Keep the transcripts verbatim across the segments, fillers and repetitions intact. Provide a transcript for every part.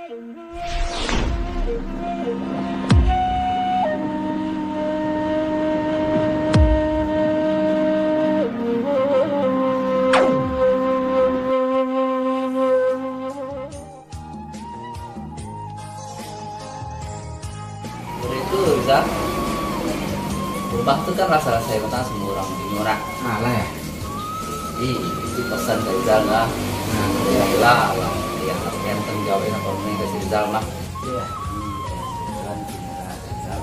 Udah itu, Rizal. Rumah tu kan rasa-rasa yang datang semua orang di Nora. Alah ya. Jadi, itu pesan dari Rizal lah. Nah, ya lah, lah. Ya, yang tanggung jawab nak kalau main kasih Rizal mah. Iya. Iya, Rizal, Rizal.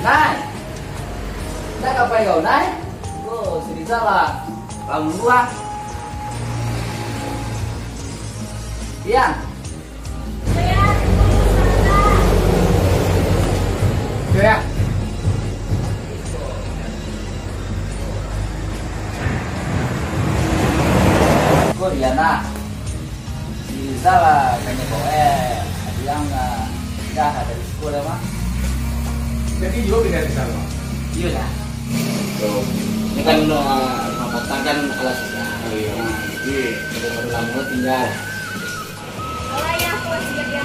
Nai! Ndak ka pai kau, Nai? Oh, si Rizal lah. Bangun dulu, ah. Iya. Iya. Kok iya, Nai? Si Rizal lah, kayaknya kok, eh, ada yang, eh, pindah dari sekolah, mah. Jadi, juga pindah di sana? Iya, lah. Tuh. Ini kan, eh, rumah patang kan ala sudah. Oh, iya. Nah, jadi, udah baru lama tinggal. Alah, ya, aku masih kerja.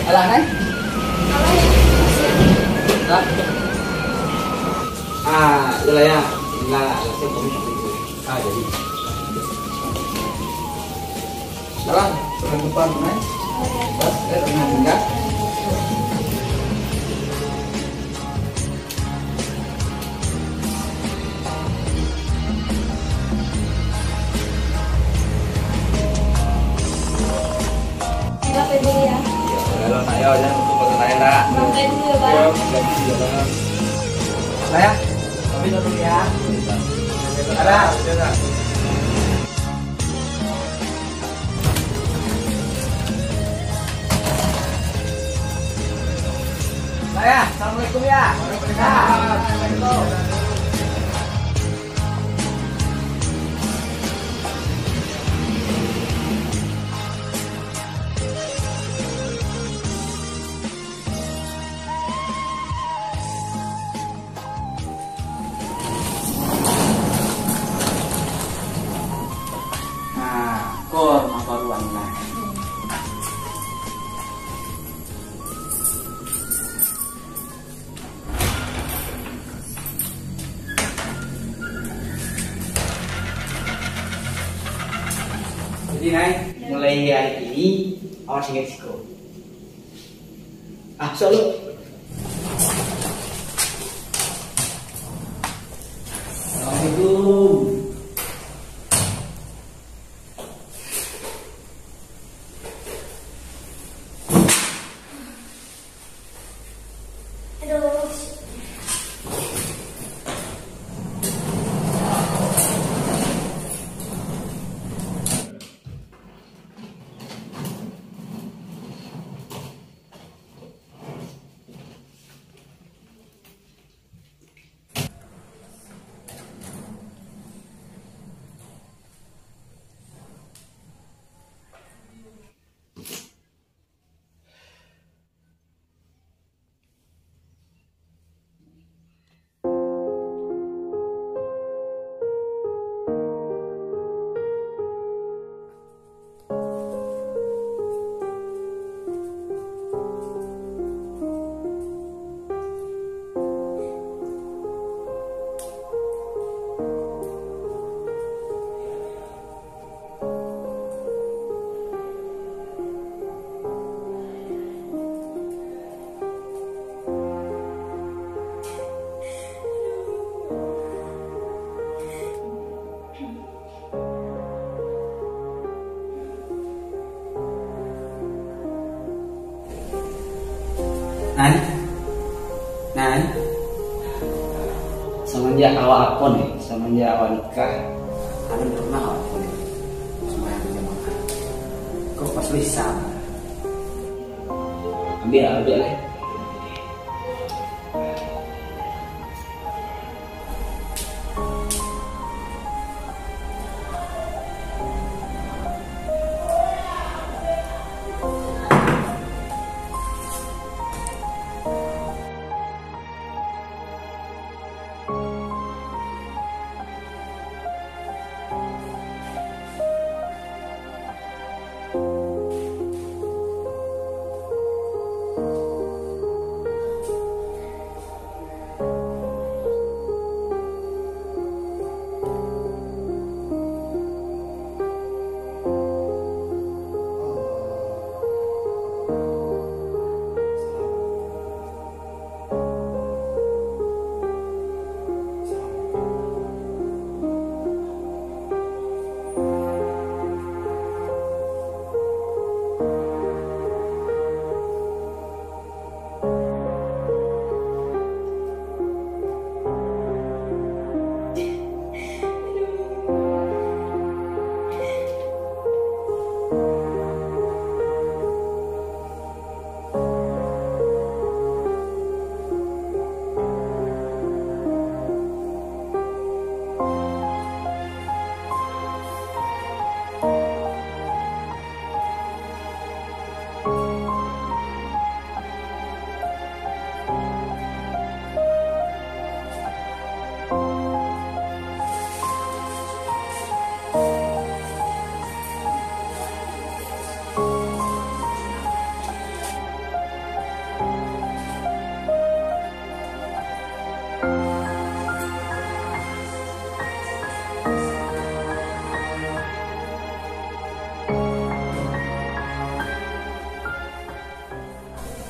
Alah, Nai? Alah, ya, aku masih kerja. Hah? Ah, iyalah ya. Iyalah, alasan kamu seperti itu. Ah, jadi. Salah, penutupan, Nai. Pas, eh, tengah tinggal. Sila, Febri, ya. Iya, kalau nak, ya, jangan lupa pesan lain, nak. Bangkai dulu, ya, Bang. Iya, makasih, ya, Bang. Lah, ya. Tapi dulu, ya. Ada. Ada. Lah, ya. Assalamualaikum, ya. Waalaikumsalam. Assalamualaikum. Nah, ko rumah baru Anila. Jadi, Nai, mulai hari ini, awak tinggal di siko. Ah, masuk lu. Assalamualaikum. Aduh. Nai, Nai, samanjak awak apo ni? Samanjak awak nikah, alun pernah awak apo ni sumbayang jamaah. Kok pas bisa? Ambiak, ambiak lai.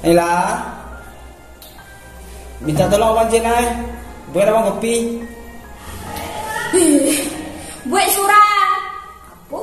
Nila, minta tolong abang ciek nah, buek abang kopi. Ih, buek surang. Apo?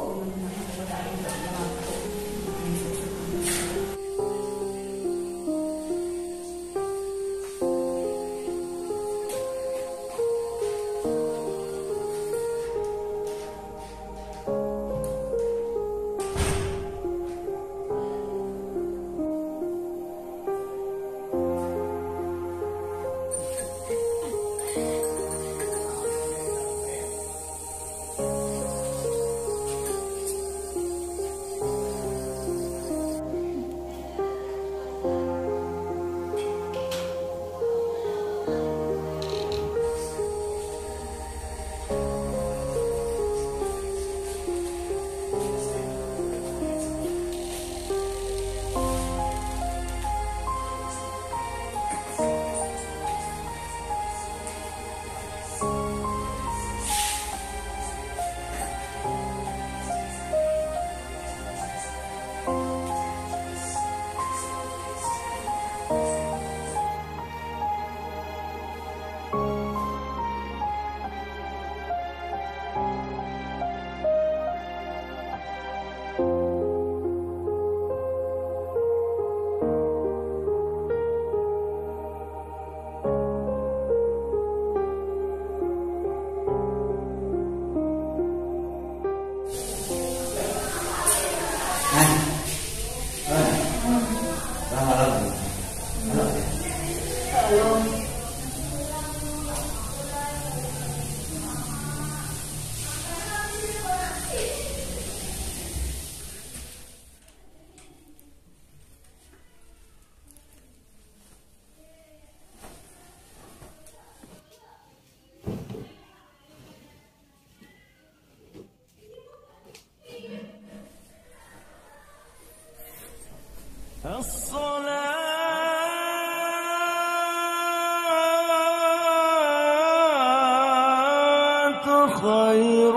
الصلاة خير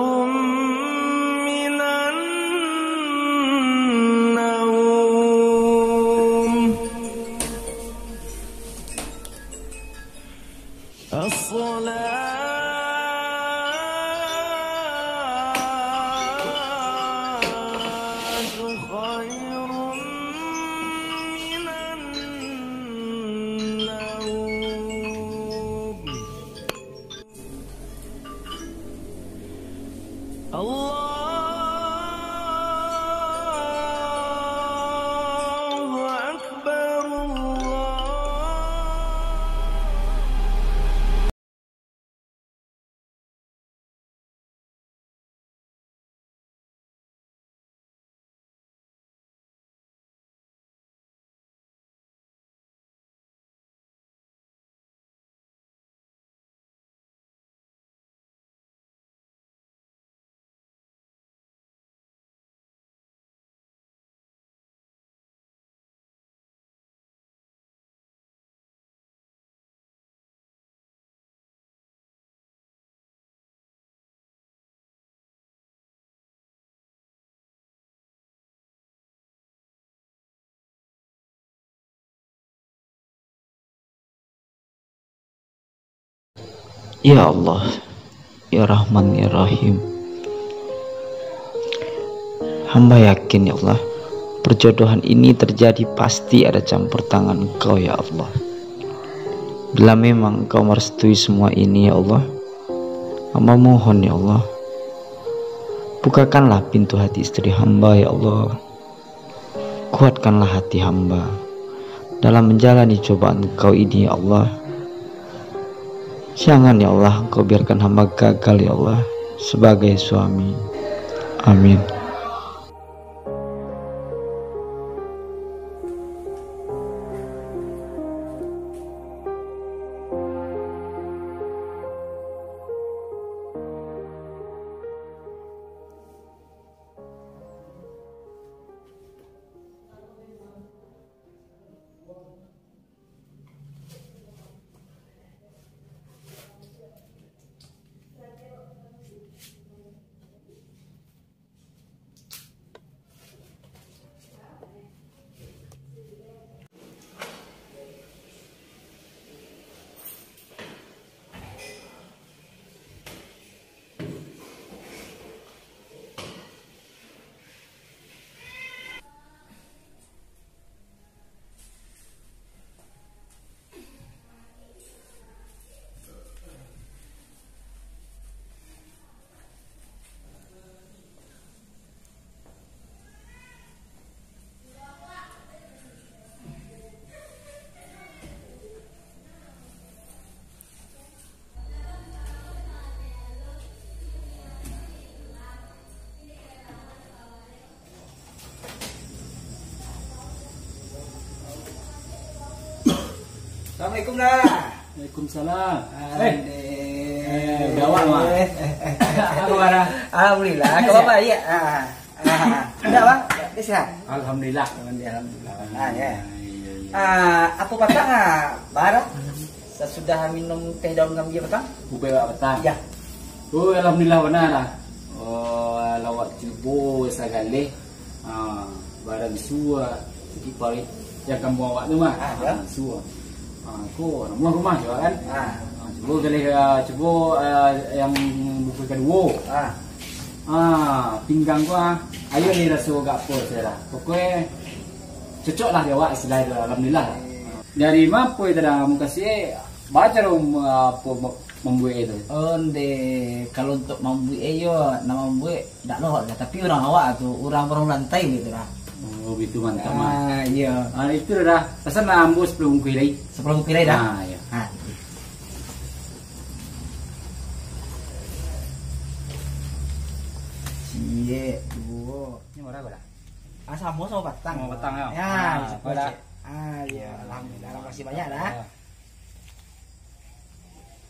من النوم. الصلاة خير من النوم. الله أكبر، الله. Ya Allah, ya Rahman, ya Rahim. Hamba yakin, ya Allah, perjodohan ini terjadi pasti ada campur tangan Engkau, ya Allah. Bila memang Engkau merestui semua ini, ya Allah, hamba mohon, ya Allah, bukakanlah pintu hati istri hamba, ya Allah. Kuatkanlah hati hamba dalam menjalani cobaan Engkau ini, ya Allah. Jangan, ya Allah, Engkau biarkan hamba gagal, ya Allah, sebagai suami. Amin. Assalamualaikum, nah. Waalaikumsalam. Eh. Alhamdulillah. Eh, udah awak, Mak. Eh, eh, eh, eh. Apa kabar, dah? Alhamdulillah, kabar baik. Ah, ah. Udah, Bang? Udah sehat? Alhamdulillah. Alhamdulillah. Ah, ya. Ah, iya, iya. Ah, apa patang, ah, Bah, dah? Sasudah minum teh daun gambia patang? Kupai awak patang? Ya. Oh, alhamdulillah bana lah. Oh, lawak cubo sagaleh. Ha, barang sua, sakik paruik yang kampuang awak tu mah. Ah, ya. Ha, sua. Ha, ko, namuah rumah jo kan. Ah. Ha, cubo galeh, ah, cubo, ah, yang bungkuih kaduo. Ah. Ha, pinggang ko, ah, ayo ni raso agak apo sajo lah. Pokoknyo cocok lah di awak istilah tu, alhamdulillah. Dari ma apo itu dah, mukasuik, baa caro, apo, mambuek itu? Oh, ndeh, kalau untuk mambuek iyo, nak mambuek dak doh lah, tapi urang awak tu, urang, urang lantai gitu dah. Oh, gitu, mantap, Mak. Ah, iya. Ah, itu dah. Pesan lah ambo sapuluah bungkuih lai. Sapuluah bungkuih lai dah? Ah, iya. Ah. Ciek, duo. Ini murah dah. Ah, samo, samo patang. Samo patang, ya? Ya, ah, bisa dah. Ah, iya, alhamdulillah, makasih banyak dah. Ya.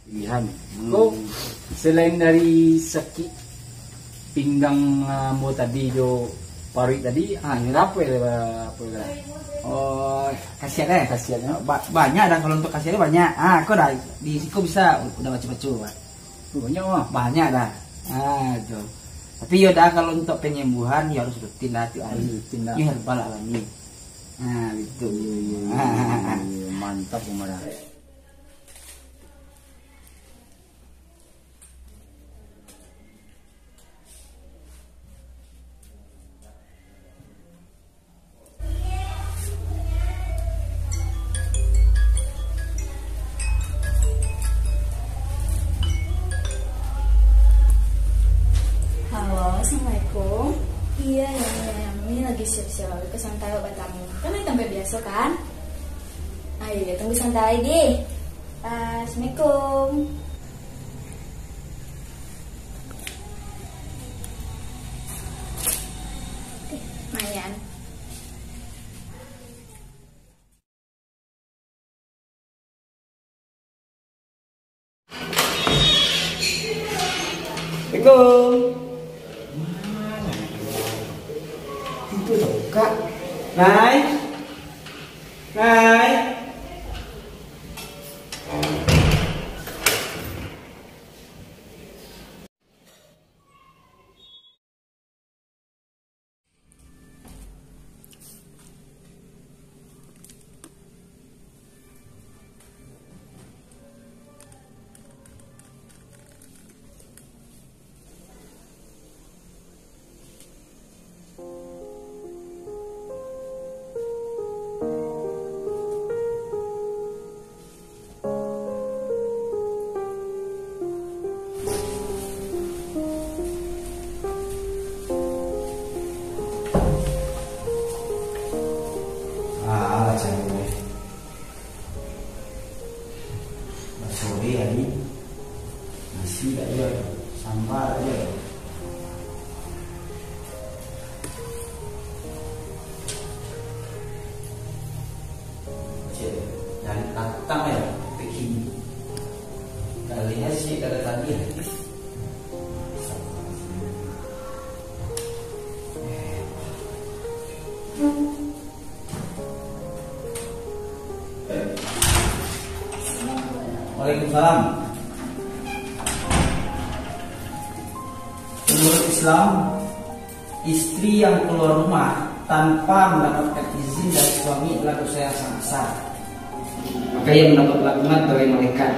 Pilihan. Hmm. Ko, selain dari sakik pinggang, ah, ambo tadi jo paruik tadi, ah, ini apo yo, apo yo? Oh, kasiat, eh? Kasiat, ya? Ba-, banyak dah, kalau untuk kasiat tu banyak. Ah, ko dah, di siko bisa udah baco-baco, Pak. Oh, banyak, Mak. Banyak dah. Ah, tu. Tapi yo dah, kalau untuk penyembuhan, yo harus rutin lah tiap hari. Harus rutin lah. Yo herbal lah ni. Ah, gitu. Iya, iya, iya, iya, iya. Mantap, Umar. Halo, assalamualaikum. Iya, yang, yang, yang ini lagi siap-siap ke sementara bertamu. Kan di tempat biasa, kan? Ah, iya, tunggu sebentar lagi. Ah, assalamualaikum. Eh, Mayan. Assalamualaikum. Pintu tokak. Nai. Nai. Ah, alah, cari. Basore hari, nasi dak juo, samba dak juo. Cek, dari patang yo, sampai kini. Kalinya sih dari tadi yo. Waalaikumsalam. Menurut Islam, istri yang keluar rumah tanpa mendapatkan izin dari suami adalah dosa yang sangat besar. Maka ia mendapat laknat dari malaikat.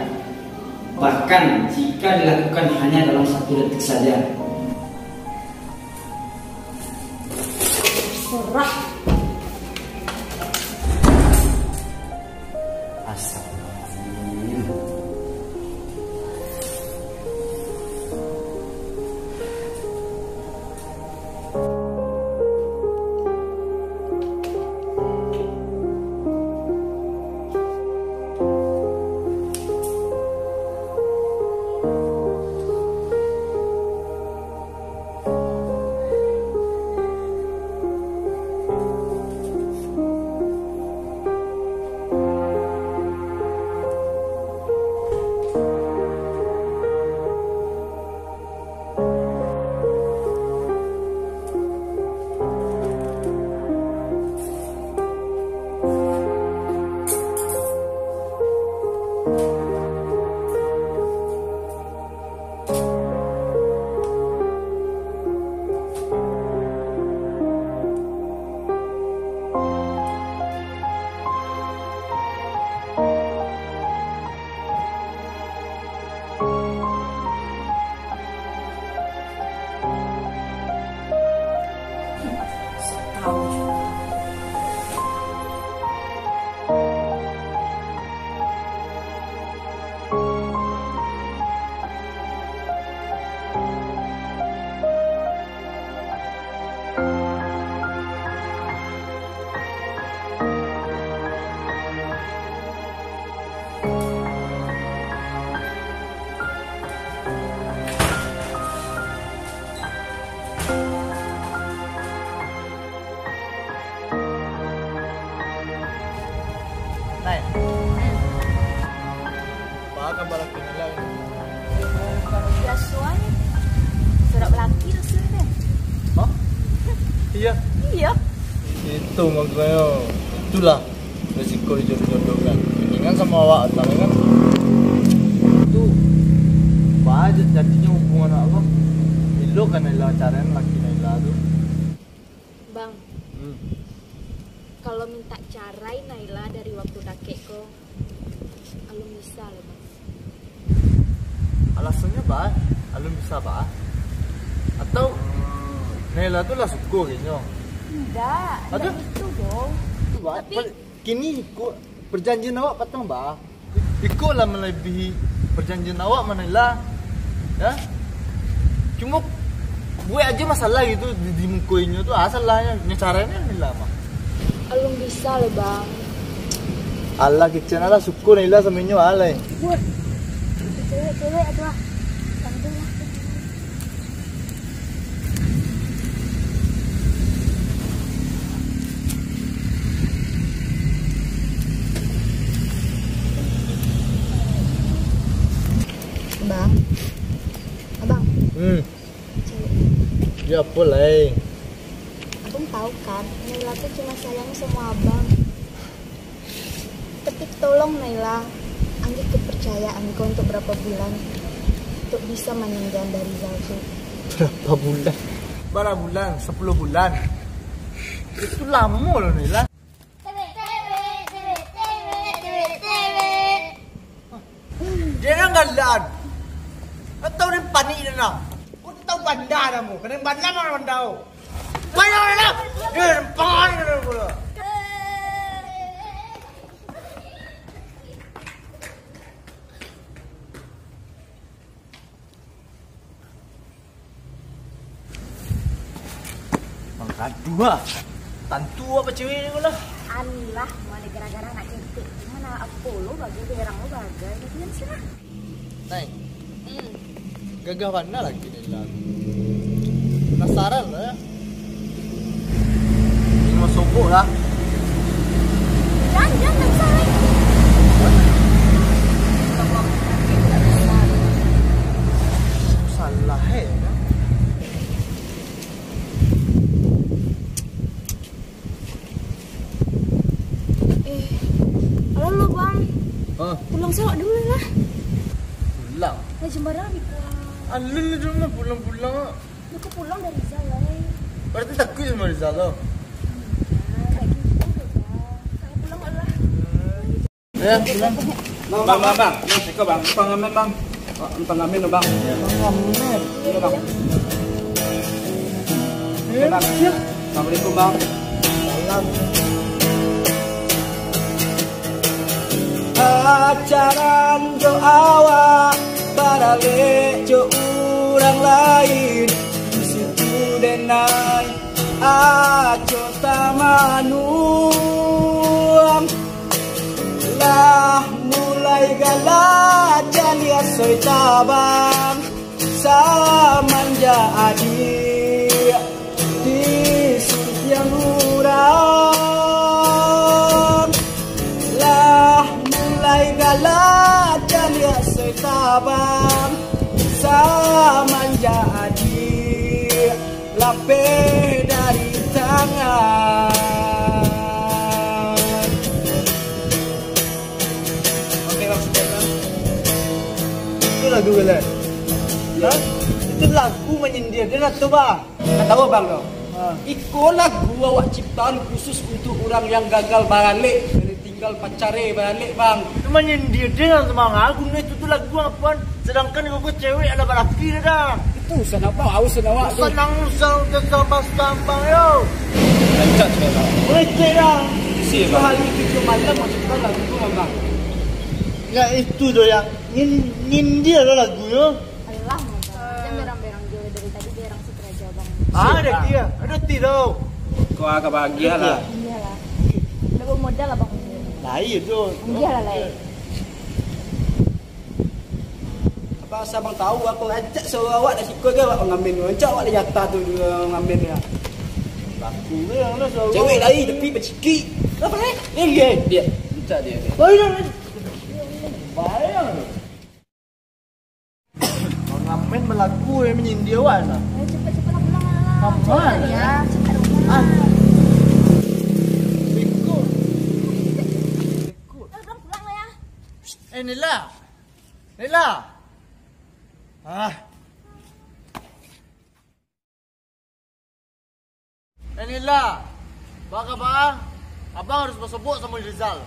Bahkan jika dilakukan hanya dalam satu detik saja. Serah. Astagfirullahaladzim. Biaso ai. Sorak balaki tu sen deh. Hah? Iya. Iya. Itu maksudnya. Itulah resiko dijodoh-jodohkan. Mendingan sama awak, tapi kan itu banyak jadinya hubungan awak. Ilo kan Naila carian laki Naila tu. Bang, hmm, kalau minta carai Naila dari waktu dakek ko, alun bisa lah, Bang. Alasannyo ba, alun bisa ba. Atau Naila tu lah suko kayaknyo. Indak, indak itu, Bang. Tapi kini iko perjanjian awak patang ba. Iko lah melebihi perjanjian awak, Naila. Ya. Cuma buek aja masalah gitu di, di muko inyo tu, ah, salahnyo, nyo caranyo Naila mah. Alun bisa lah, Bang. Alah, kecen lah, suko Naila samo inyo, alai. Buat. Cewek-cewek tu lah. Santai lah. Bang. Abang. Hmm. Cewek. Ya, apo lai? Abang tahu kan, Naila tuh cuma sayang sama abang. Tapi tolong Naila, anggih kepercayaan ko untuk berapa bulan, untuk bisa maninggan dari Rizal tu. Berapa bulan? Bara bulan? Sepuluh bulan? Itu lamo loh, Naila. Dia orang galak. Atau dia panik dia nak. Kau tahu banda dah mu. Kena banda mana banda tu. Bayar lah. Dia rempah dia pula. Mangadu ah. Tantu apa cewek ni lah. Anilah, mana gara-gara nak ketek. Mana apa lo bagai, berang lo bagai. Tapi yang sih lah. Nai. Hmm. Gagah bana lagi ni lah. Penasaran lah ya. Ini mau sobok lah. Jangan, jangan, tak salah. Salah eh. Eh, alah lo, Bang. Hah? Pulang sawak dulu lah. Pulang? Lah, jam bara ni pulang. Alun lah dulu lah, pulang-pulang. Dia kok pulang dari Rizal, eh. Berarti takut sama Rizal tu? Nah, tak gitu, Bang. Saya pulang lah. Ya, pulang. Bang, bang, bang. Iko, bang. Numpang ngamen, bang. Numpang ngamen, bang. Numpang ngamen. Iyo, bang. Eh, bang. Assalamualaikum, bang. Salam. Pacaran jo awak, baralek jo urang lain. Di situ denai, aco tamanuang. Lah mulai galak caliak soi tabang, samanjak adiak di sitiang urang. Lah mulai galak caliak soi tabang, samanjak adiak lapeh dari tangan. Oke, Bang, sudah, Bang. Itu lagu kan? Hah? Itu lagu menyindir. Dia nak tahu, Bang? Nak tahu, Bang, tu? Ha. Iko lagu awak ciptaan khusus untuk urang yang gagal baralek dari tinggal pacare baralek, Bang. Itu menyindir dia yang semangat. Guna itu tu lagu apo? Sedangkan iko cewek alah balaki dah. Itu urusan abang, ah, urusan awak tu. Urusan nang urusan, urusan sama-sama, yo. Rancak sudah, Bang. Boleh cek dah. Isi, Bang. Hari tujuh malam masuk dalam lagu tu, Bang. Ya, itu tu yang ngin-, nyindir lah lagu tu. Alah, Bang. Jangan berang-berang je dari tadi, berang sukaraja, Bang. Ah, ada dia. Ada ti tau. Kau agak bahagia lah. Iyalah. Udah bermodal lah, Bang. Lah, iya tu. Iyalah, lah. Apa asa abang tahu, aku rancak suruh awak dari siko je awak ngamen tu. Rancak awak dari atas tu ngamen ya. Laku je yang dah suruh. Cewek lain tapi bacikik. Apa eh? Ni dia. Dia. Rancak dia. Baik dah. Baik dah. Main balagu, main menyindir awak lah. Ayo, cepat-cepat lah pulang lah. Apa? Ya, cepat dong. Ah. Ikut. Ikut. Ayo, pulang lah ya. Eh, Nila. Nila. Ah. Eh, Nila, baa kaba? Abang harus basobok samo Rizal.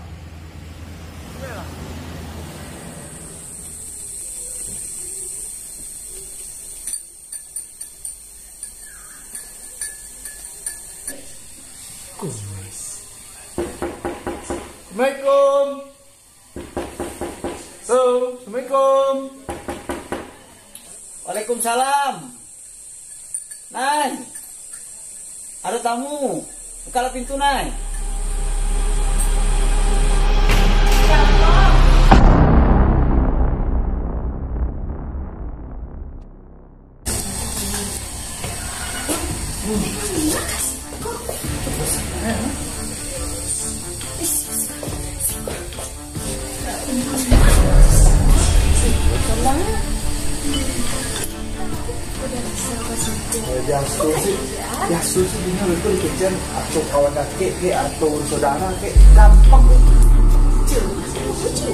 Assalamualaikum. Halo, assalamualaikum. Waalaikumsalam. Nai, ado tamu. Bukalah pintu, Nai. Biaso se, biaso se, dengar itu dikecekan atau kawan dakek ke, atau saudara ke, gampang tu. Kecil.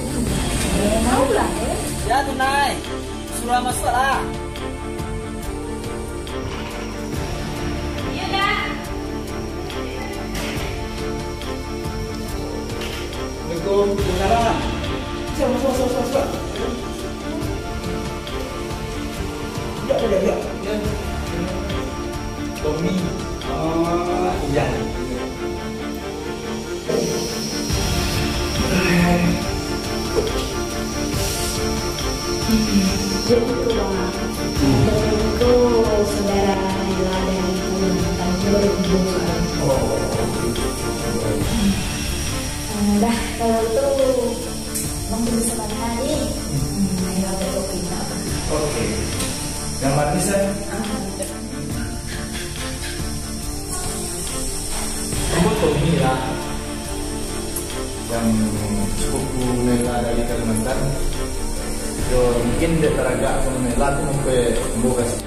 Tahu lah, eh. Ya, tu, Nai. Suruah masuak lah. Iyo, Da. Assalamualaikum. Waalaikumsalam. Siap, masuak, masuak, masuak, masuak. Duduk, duduk, duduk. Ya. Tommy. Oh, iya. Jadi tu, Bang. Jadi tu, saudara Nila dari Kalimantan tu baru tibo soalnyo. Oh, gitu. Hmm, dah, kalau tu, Bang tunggu sabanta, eh. Hmm, ayo, agak kopi, nak. Oke. Yang manis, eh? Ah, Ambo Tommy lah, yang sepupu Nela dari Kalimantan. Yo, mungkin dek taragak samo Nela tu, sampai ambo kasih.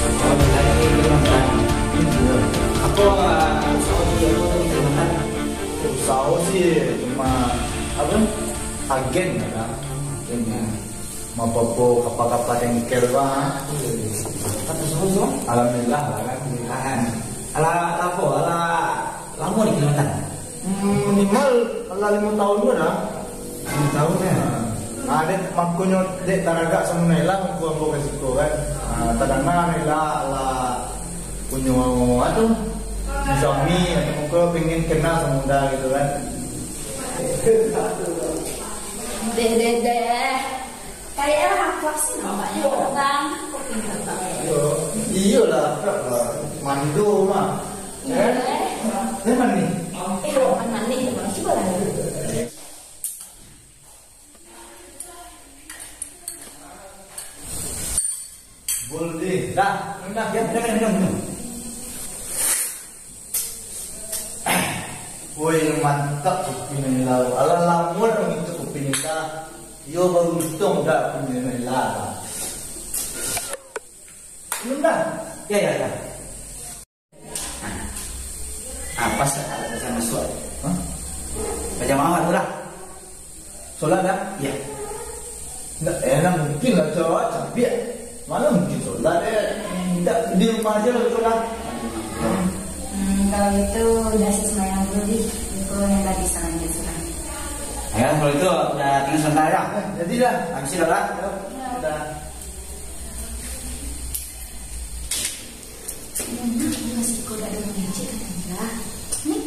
Oh, Nela dari Kalimantan. Apo, ah, usaho tu, apo tu di Kalimantan? Usaho sih cuma, apo, agen lah, agen, ya. Mapopo kapa-kapa tengkel, Bang. Kata suruh, suruh? Alhamdulillah lah, kan. Alhamdulillah, kan. Alah, apo, alah lamo di Kalimantan? Hmm, minimal alah limo tahun tu dah. Limo tahun, ya? Ah, dek, makonyo dek taragak samo Nela, mangko ambo ka siko, kan. Ah, tadanga Nela alah punyo, anu, suami, atau mangko pengen kenal samo Nela gitu, kan. Deh, deh, deh. Kayaknya lah aku asin nampaknya, Bang. Kok pintar banget. Iyo, iyolah, akrab lah. Mando mah. Iya, eh? Eh, mana ni? Eh, mana ni? Coba lah. Boleh. Dah, minum dah. Ya, minum, minum, minum, minum. Woi, mantap kopi Nila. Alah, lamo dah minum kopi Nila. Yo, bauntuang dah kopi Nila. Minum dah. Ya, ya, ya. Ah, pas lah, ada saya masuk. Hah? Baca maaf tu lah. Solat dah? Iya. Ndak, eh, ndak mungkin lah, cowok cabiak. Mana mungkin solat, eh? Ndak, di rumah aja lah, betul lah. Hmm, kalau itu udah sih sembahyang dulu, di. Itu yang tadi sarannya sudah. Ya, kalau itu udah tinggal sebentar ya. Eh, jadi dah. Habis dah lah. Ya. Dah. Nyonya, masih kau dak ado mangecek ka Nila? Hmm?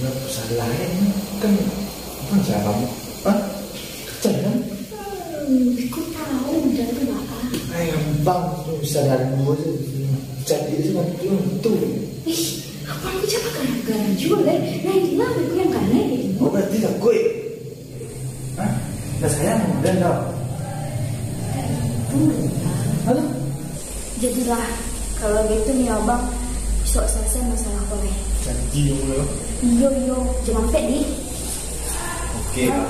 Yo, salah, eh. Kan, kan salah kamu. Hah? Kecil, kan? Hmm, kau tahu dah tu, Bang. Ai, gampang tu bisa dari dulu je. Cari je mati tu. Ih, apa aku cakap gara-gara jual, eh? Nah, itulah aku yang kanai, eh. Oh, berarti takut. Hah? Dah sayang sama Udan tau. Halo? Jadilah, kalau gitu nih abang, Sok salasai masalah ko lai. Janji yo, yo. Iyo, iyo. Jam ampek, di. Oke, lah.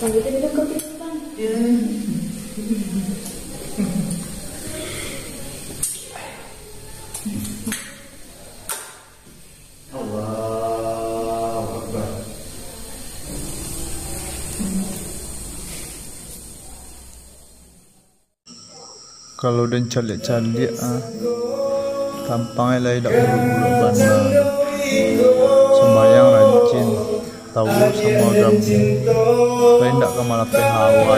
Kalau gitu, duduk kopi dulu, Bang. Allahu Akbar. Kalau den caliak-caliak, ah, tampang lai indak buruak-buruak bana. Sumbayang rajin, tawu samo agamo, lai indak ka malapeh hawa.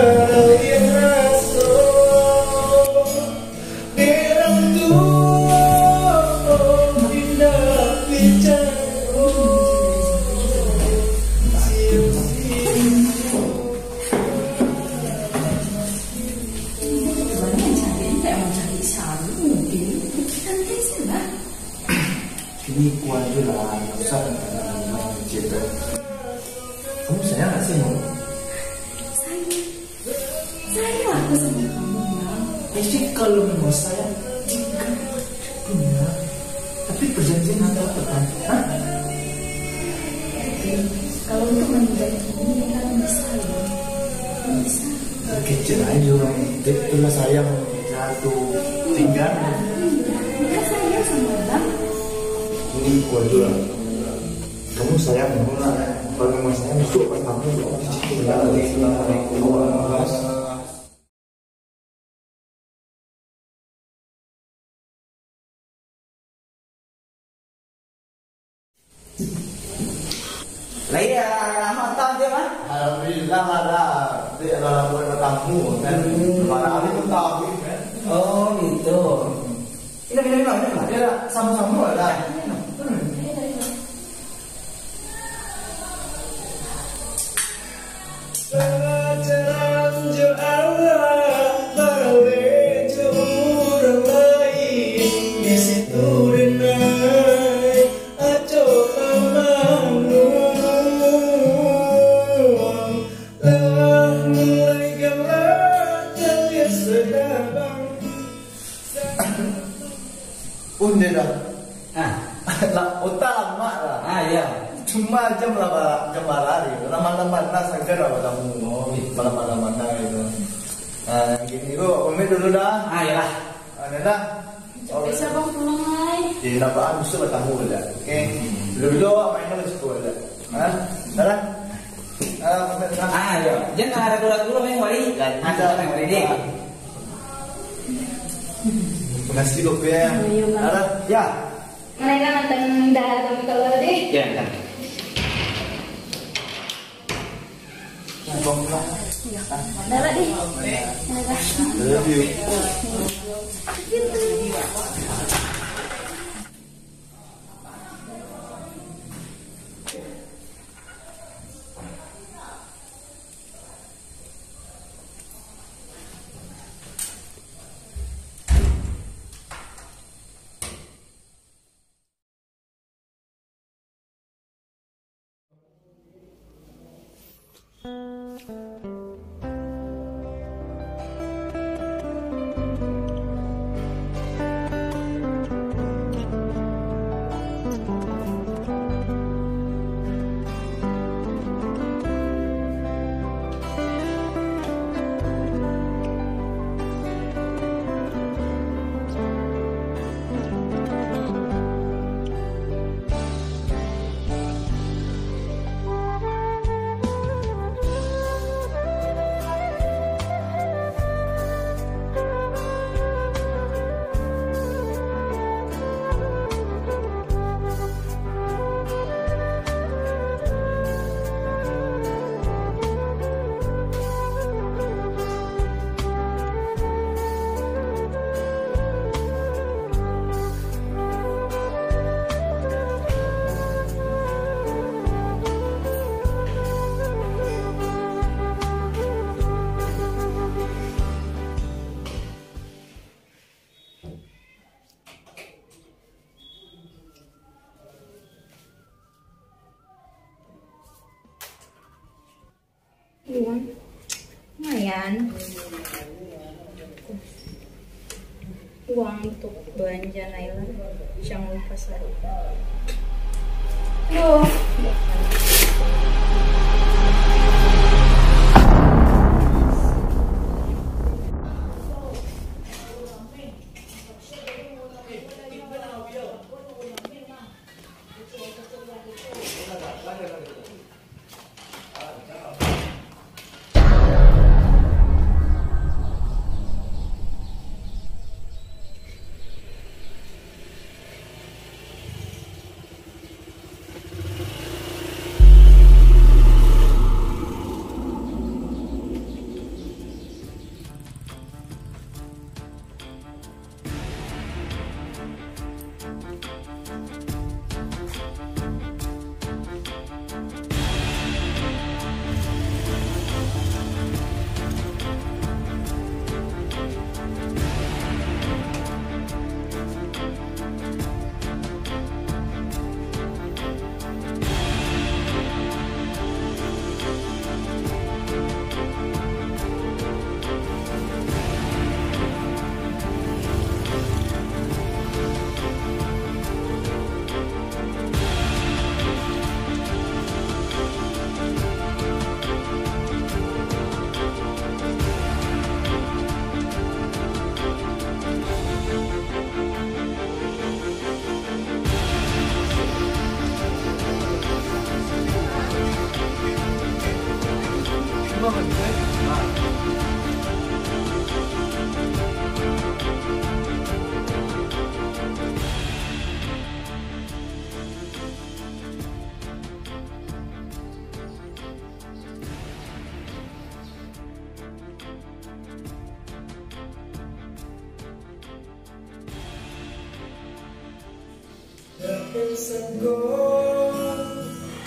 Ini kuat je lah, nggak usah tentang kecil kan. Kamu sayang nggak sih, Mama? Sayang. Sayang aku sama kamu, Bang. Jadi kalau memang sayang, tinggal dunia. Tapi perjanjian antara apa, kan? Hah? Oke, kalau untuk meninggal ini, kita bisa, ya. Bisa. Kecil aja orang. Itulah sayang jatuh tinggal. Iya, dia sayang sama Abang. Ini kuat juga. Kamu sayang, kamu nak. Kalau memang sayang, masuk pas kamu. Lah iya, lama tak dia, Bang? Alhamdulillah, ada. Dia ada laporan tamu, kan? Hmm. Kemarin hari pun tahu, kan? Oh, gitu. Minum, minum, minum, minum lah. Iya, sama-sama lah. Minum. Hmm. Palajaran jo Allah, baleh jo urang lain, di situ denai, aco mamanu. Lah mulai galak, jaleh sadabang. Onde dah. Ah. Lah, otak lamak lah. Ah, iya. Cuma jam lah, jam barari. Lah malam mana sagar lah batamu. Oh, iya. Malam mana gitu. Ah, gini, gua pamit dulu dah. Ah, iyalah. Ah, dah. Capek sih, Bang, pulang, ai. Ya, nak apa, bisa batamu aja. Oke. Dulu-dulu awak main dulu situ aja. Hah? Dah lah. Ah, pamit dah. Ah, iya. Jangan ada dulu, dulu main wari. Ya, ah, kita main wari deh. Makasih, Bang, ya. Iya, Bang. Dah lah. Ya. Mereka nonton dah kami kalau deh. Ya, ya. Dah lah, deh. Love you. Lumayan. Uang untuk belanja Naila, jangan lupa sarukan. Duh.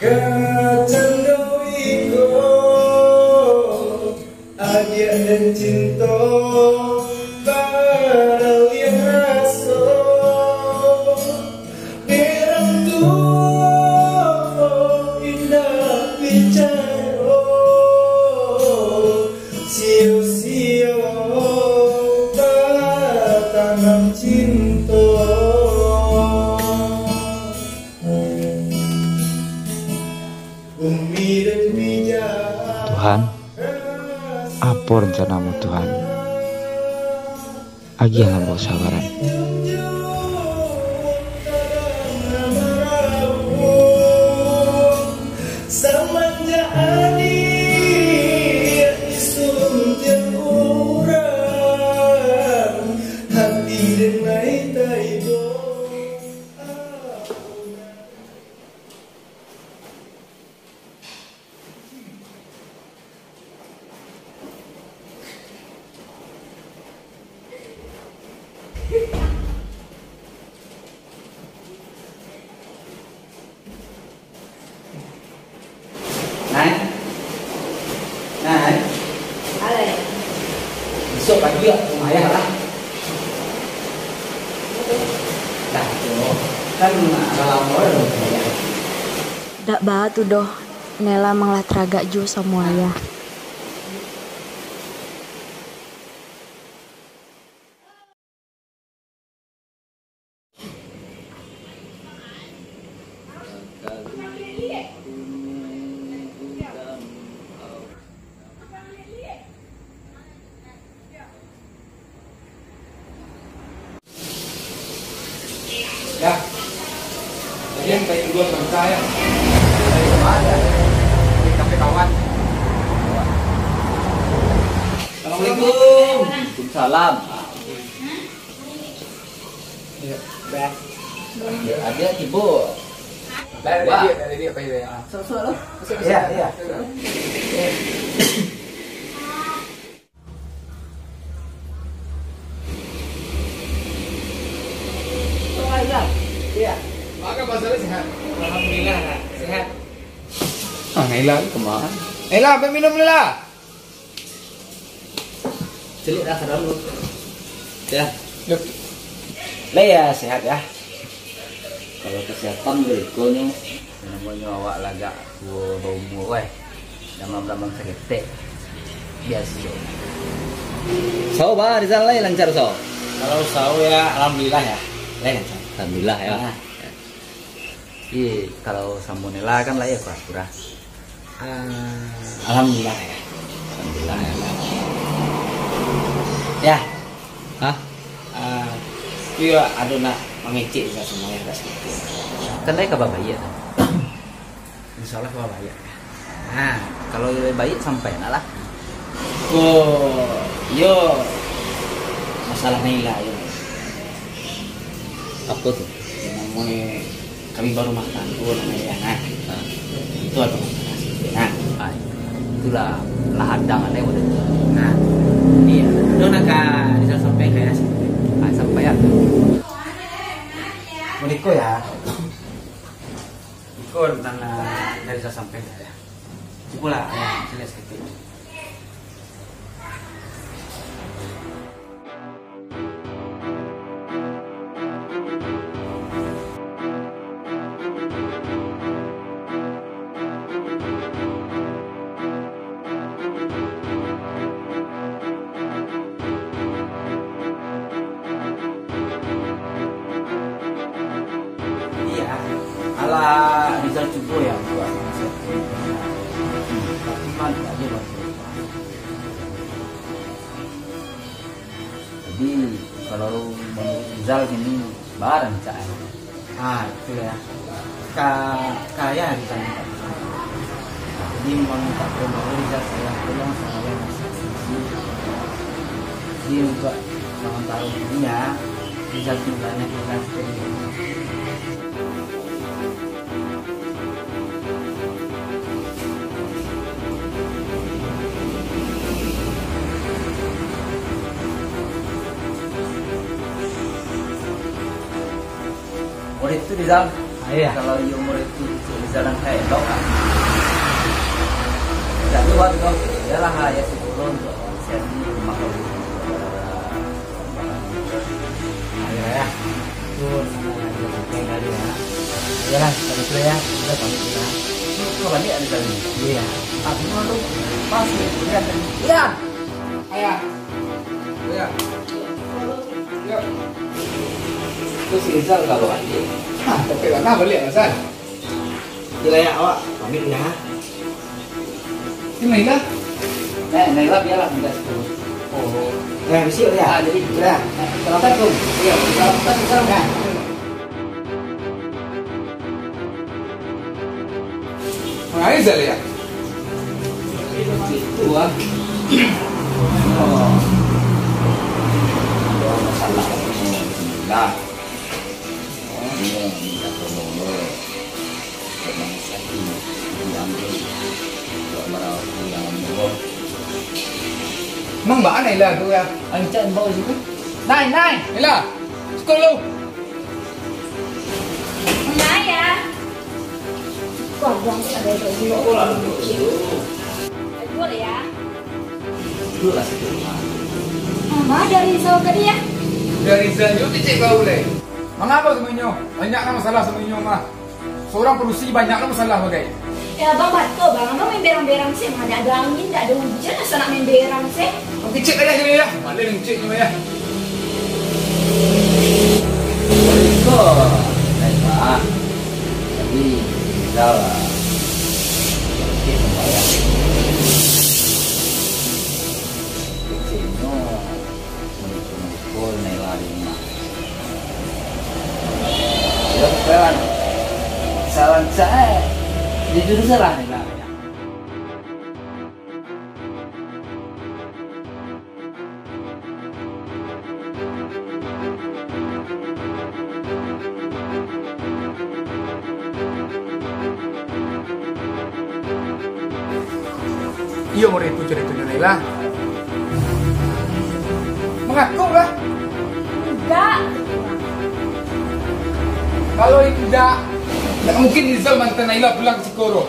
Kacando iko, adiak nan cinto, baraliah raso, berang tuo indak bicaro. Sio-sio batanam cinto. Bumi dan bija. Tuhan, apo rencanamu, Tuhan? Agiahlah ambo kasabaran. Samanjak adiak disuntiang urang, hati den lai taibo. Nai. Nai. Alai. Bisuak pagi ka rumah ayah lah. Dah, tu. Kan agak lamo dah rumah ayah. Dak baa tu doh, Nela manglah taragak juo samo ayah. Ya. Jadi yang paling dua bangka ya. Dari kemana? Dari kafe kawan. Assalamualaikum. Waalaikumsalam. Iya, dah. Ada tibo. Dah, dah, wah. Dia, dah, dia, apa dia? Ah. Sok, sok lah. Sok, sok. Iya, iya. Iya. Maka masalah sehat. Alhamdulillah, sehat. Ah, Naila ni kemana? Naila, ambil minum, Naila. Celik dah, salam lu. Ya. Yuk. Lah ya, sehat ya. Kalau kesehatan berikonyo, namonyo awak lagak tuo baumua, weh. Damam-damam saketek. Biaso. Usaho ba Rizal lai lancar usaho? Kalau usaho ya, alhamdulillah ya. Lai lancar. Alhamdulillah ya. Ah. Iya, kalau samo Nela kan lai ya kurang-kurang. Ah, alhamdulillah ya. Alhamdulillah ya. Ya. Hah? Ah, iyo ado nak mangecek juga samo ya, agak sedikit. Kan lai kaba baiak kan? Insya Allah kaba baiak. Nah, kalau baiak sampai nak lah. Ko, yo, masalah Naila yo. Apo tu? Namonyo kami barumah tanggo namonyo, nah. Ah. Itu ado masalah sikit, nah. Ah, itulah lah hadang ane udah. Nah, iyo. Yo nak ka Rizal sampaikan ya. Ah, sampaian. Mereka ya. Iko nan, ah, dari sasampaian saya. Cubolah, ah, jelas ketik. Iya, alah Rizal cubo ya buat konsep. Tapi mah tidak aja buat. Jadi, kalau menurut Rizal kini, barang cak. Ah, itu ya. Ka, kaya Rizal minta. Jadi, meminta tolong Rizal, saya tolong, saya masih sisi. Jadi, untuk sementara ini ya, Rizal tinggalnya Rizal sendiri. Murid tu, Rizal. Ah, iya. Kalau iyo murid tu, cik Rizal nan kayak elok, ah. Tidak luar tu, iyalah, ya, syukur untuk seri rumah kau. Ayolah ya. Itu namanya aja sampai kali ya. Ayolah, kalau itu ya, kita pamit dulu ya. Itu balik ada kali. Iya. Ah, gimana lu? Pas ya, lihat kan. Iya. Ayah. Iya. Iya. Itu si Rizal kalau balik. Hah, tapi mana balik, Hasan? Wilayah awak, pamit ya. Ini Naila? Eh, Naila biarlah minta sepuluh. Oh. Eh, bisi ya? Ah, jadi, ya. Selamat datang. Iya, selamat datang, salam. Ya. Mangais aja ya? Itu ah. Oh. Masalah. Nah. Emang baa Naila tu ya? Ancak bau situ. Nai, Nai. Naila, sekolah lu. Nai ya. Wah, buang sana itu. Sekolah dulu. Aduh ya. Duduklah situ, Mak. Mama dari Rizal tadi ya? Dari Rizal juga kecek kau leh. Mangapa semuanya? Banyak lah masalah semuanya mah. Seorang padusi banyak lah masalah bagai. Ya abang batul bang, abang main berang-berang sih, mana ada angin, tak ada hujan, asal nak main berang sih. Kau kecek tadi aja ya, malah kecek ni ya. Kau, baik, Pak. Tapi, Rizal lah. Oke, sembahyang. Kecilnya, mengikut-mengikut, naik lari rumah. Ya, bukan. Saran saya, jujur salah, naik lari. Iyo, murid tu caritonyo Naila. Mangaku lah. Indak. Kalau indak, ndak mungkin Rizal maanta Naila pulang ka siko doh.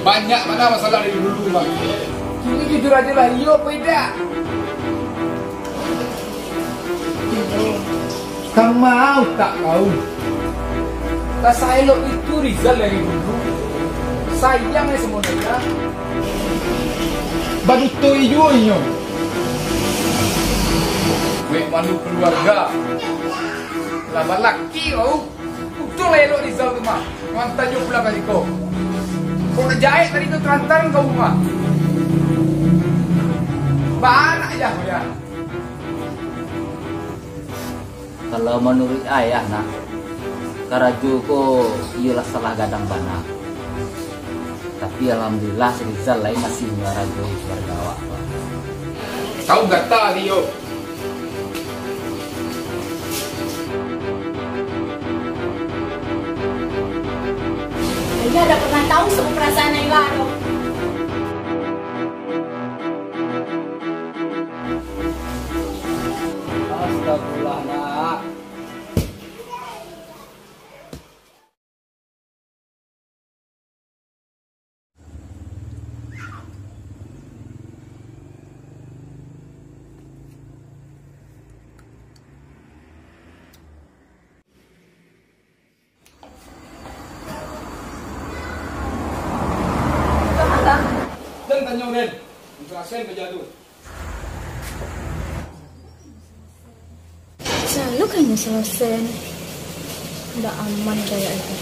Banyak bana masalah dari dulu, Bang. Kini jujur aja lah, iyo apo indak? Kau mau tak mau. Rasa elok itu Rizal dari dulu. Sayang ya semua Naila. Baduto juo inyo. Wek malu kaluarga. Lah balaki kau. Untuang lah elok Rizal tu mah. Mantah juo pulang ka siko. Kok jahek tadi tu tarantaran ka rumah. Baanak jah kau ya. Kalau manuruik ayah, nak, karajo ko iyolah salah gadang bana. Tapi, alhamdulillah, si Rizal lai masih marajo keluarga awak tu. Kau gata, Rio. Ayah dak pernah tahu samo perasaan Naila tu. Astagfirullah, nak. Den tanyo, Den. Untuak asen baja tu. Selalu kan nyo salasai ni. Ndak aman kayak itu.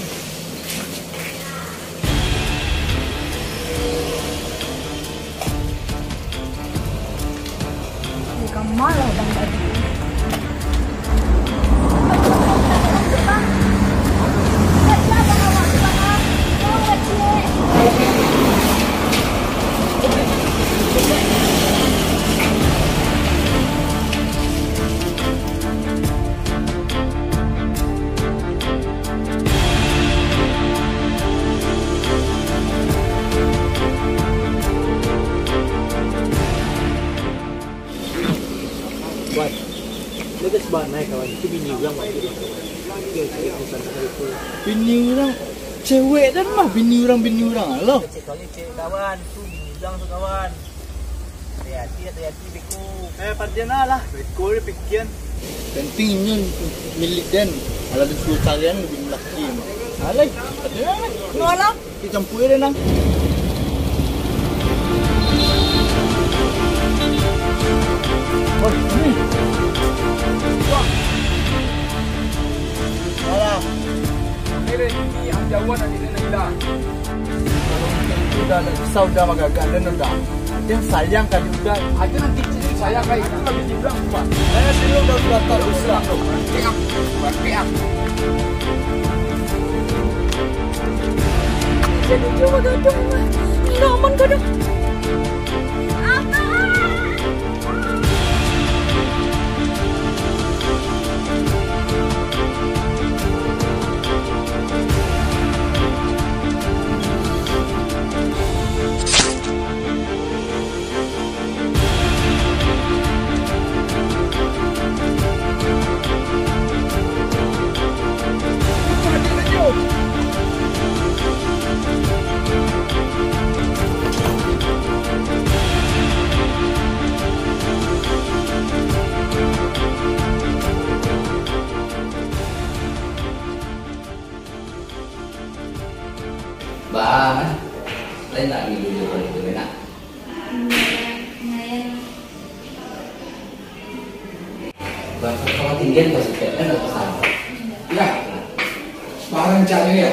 Ini kamar lah bang tadi. Wan, lo gas banai kawan, itu bini urang wajib lah kawan. Itu yang cari urusan dengan itu. Bini urang, cewek dan mah bini urang, bini urang lo. Cek kau ni cek kawan, tu bini urang tu kawan. Hati-hati, hati-hati beko. Eh, patian lah, beko dia pikian. Penting inyo milik den. Alah disuruh carian lebih laki mah. Alai, patian lah. Ngolah. Dicampur je, Nang. Oi, ni. Wah. Alah. Ini, ini, yang jauhan adik dia nak hilang. Kalau macam tu dah, dah susah udah magagak dan udah. Dia sayang kali udah. Aja nanti cik sayang kali itu lagi dibilang, Pak. Saya sini udah, udah tak usah. Cek aku, Pak, cek aku. Jadi cuma gadang, Mak. Nggak aman gadang. Apa? Bah, lain nak ngilu-ngilu itu, nak? Bah, kalau tinggal, bah, setiap kan ada pesan. Ya, bah, rancaknyo, ya.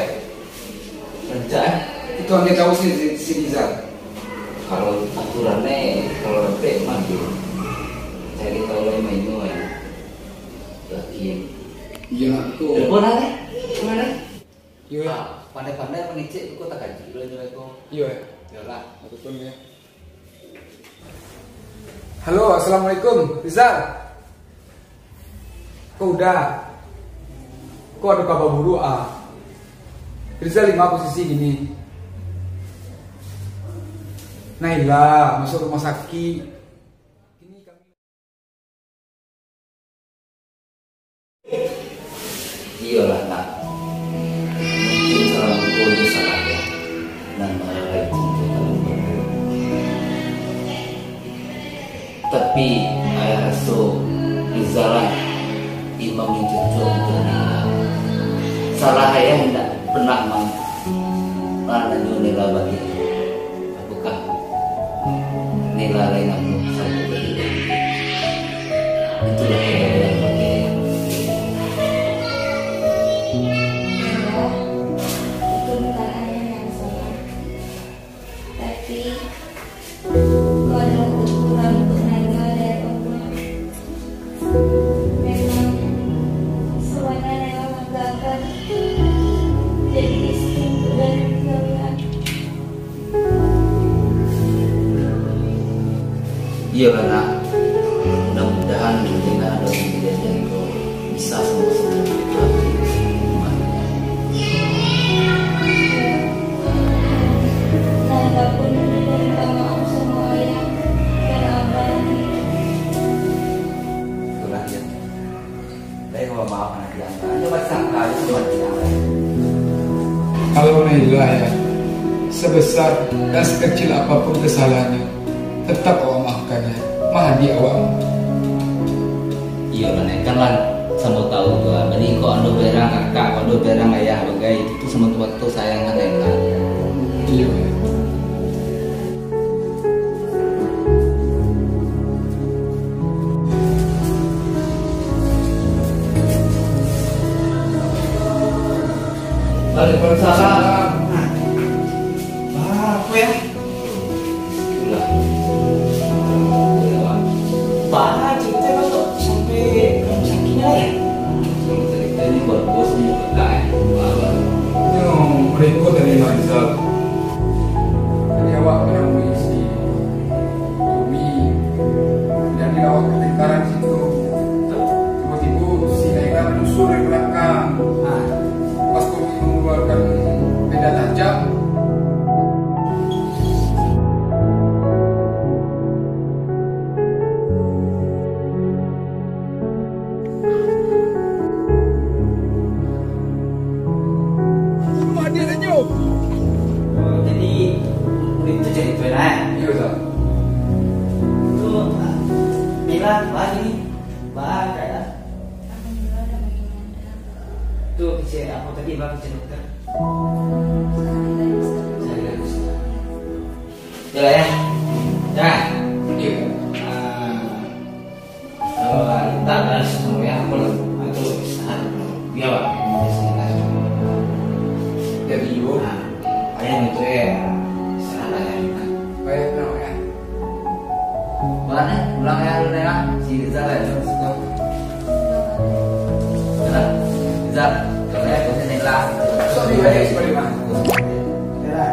Rancak, eh? Itu ambil tahu si, si, si Rizal. Kalau aturan, eh, kalau repek, mah, dia. Cari tahu lain main, eh. Yakin. Iya, nak, tu. Telepon lah, eh. Mana? Iyo, yo. Ah, pandai-pandai mangecek tu kok takaji lo inyo ko. Iyo, yo. Iyolah. Ataupun yo. Halo, assalamualaikum, Rizal. Kok udah? Kok ada kabar buruk, ah? Rizal di ma posisi kini? Naila masuk rumah sakit. Kini kami Iyolah, nak. Mungkin salah ko nyo salah ayah nan mararai cinto kalian berdua. Tapi, ayah raso Rizal lah imam yang cocok untuak Naila. Salah ayah indak pernah mang-, mananyo Naila baliak. Apakah Naila lain anu sabuik. Itulah kejadian. Itu bukan ayah yang salah. Tapi, kau adalah teguran untuk Naila dari Allah. Memang, sabananyo Naila gagal jadi istri untuk dari Naila. Iyo lah, Nak. Mudah-mudahan dengan adonyo kejadian ko bisa samo-samo. Naila pun minta maaf samo ayah dan abah. Itulah, Jan. Kalau Naila, ya, sebesar dan sekecil apapun kesalahannya, tetap awak maafkannya. Mah adik awak. Iyo lah, Nek. Kan lah samo tahu tu lah. Bani kok ando berang kakak, kok ando berang ayah bagai, itu tu samo tu waktu sayang kan, Nek, lah. Iyo, ya. Waalaikumsalam. Nah. Wah, apa ya? Itulah. Bah, cerita masuk sampai rumah sakitnya lah ya? Rumah sakit ini baru bos ni kakak, eh. Wah, baru. Yo, mereka tadi Manizal. Tadi awak pernah mengisi Umi, jadi awak ketengkaran situ. Tiba-tiba si Naila menyusul dari belakang. Nah, pas Umi mengeluarkan benda tajam. Jadi, itu cerita lah. Iya, Ustaz. Tu, ah, bilang, bah, gini. Bah, kayak, tu, kecil, apa tadi, bah, kecil dokter? Yalah, ya. Ya. Iya. Ah, kalau tak ada semua, ya, aku lah. Aku istirahat dulu. Iya, Pak. Istirahat. Jadi, Bu. Ah, ayah itu, ya, istirahat aja. Baik, Nak, ya. Bulan, eh, pulang, ya, dulu, ya. Si Rizal, ya, terus itu. Rizal, Rizal, kalau ya, aku sini lah. Sorry, ya, sorry, Bang. Ya.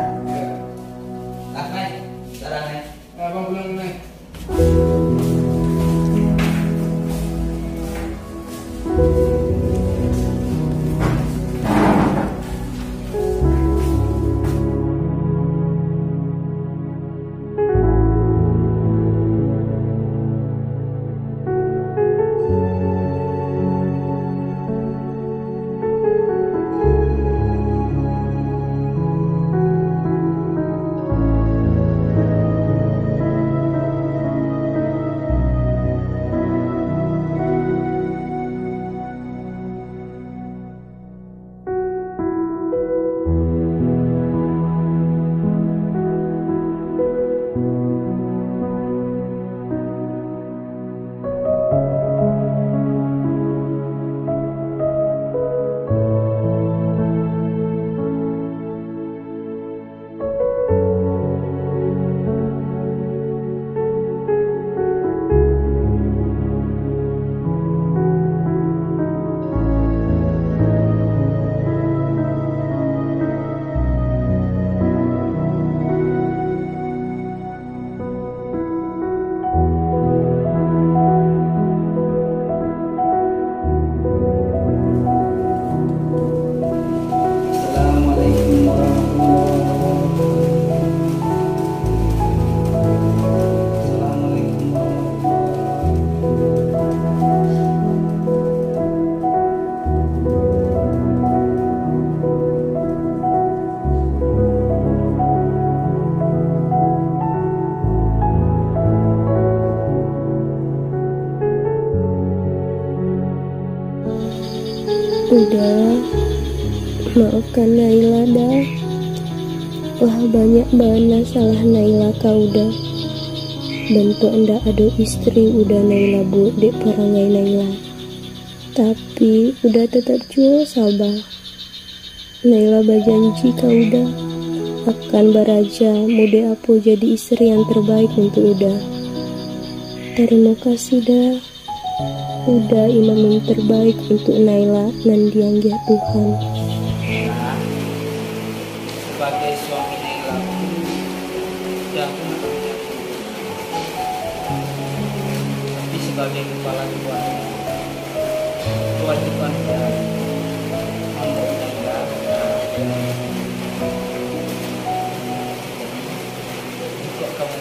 Lah, Mai. Dadah, Mai. Abang pulang dulu, Mai. Assalamualaikum warahmatullahi wabarakatuh. Assalamualaikum warahmatullahi wabarakatuh. Uda, maafkan Naila, Da. Lah banyak bana salah Naila ka Uda. bantuak ndak ado istri Uda Naila buek dek parangai Naila. Tapi, Uda tatap juo saba. Naila bajanji ka Uda, akan baraja mode apo jadi istri yang terbaik untuk Uda. Tarimo kasih, Da. Uda imam yang terbaik untuk Naila nan dianggah Tuhan. Sebagai suami Naila pun, Uda pun akan menyambut. Tapi sebagai kepala keluarga, kewajiban Uda mambawa Naila untuk kamu.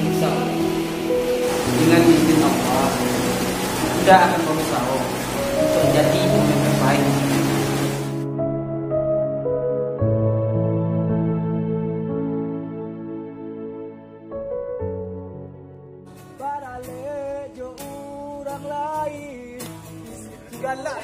Insya Allah, dengan izin Allah, Uda akan berusaha untuk jadi yang terbaik. Baralek jo urang lain. Galak.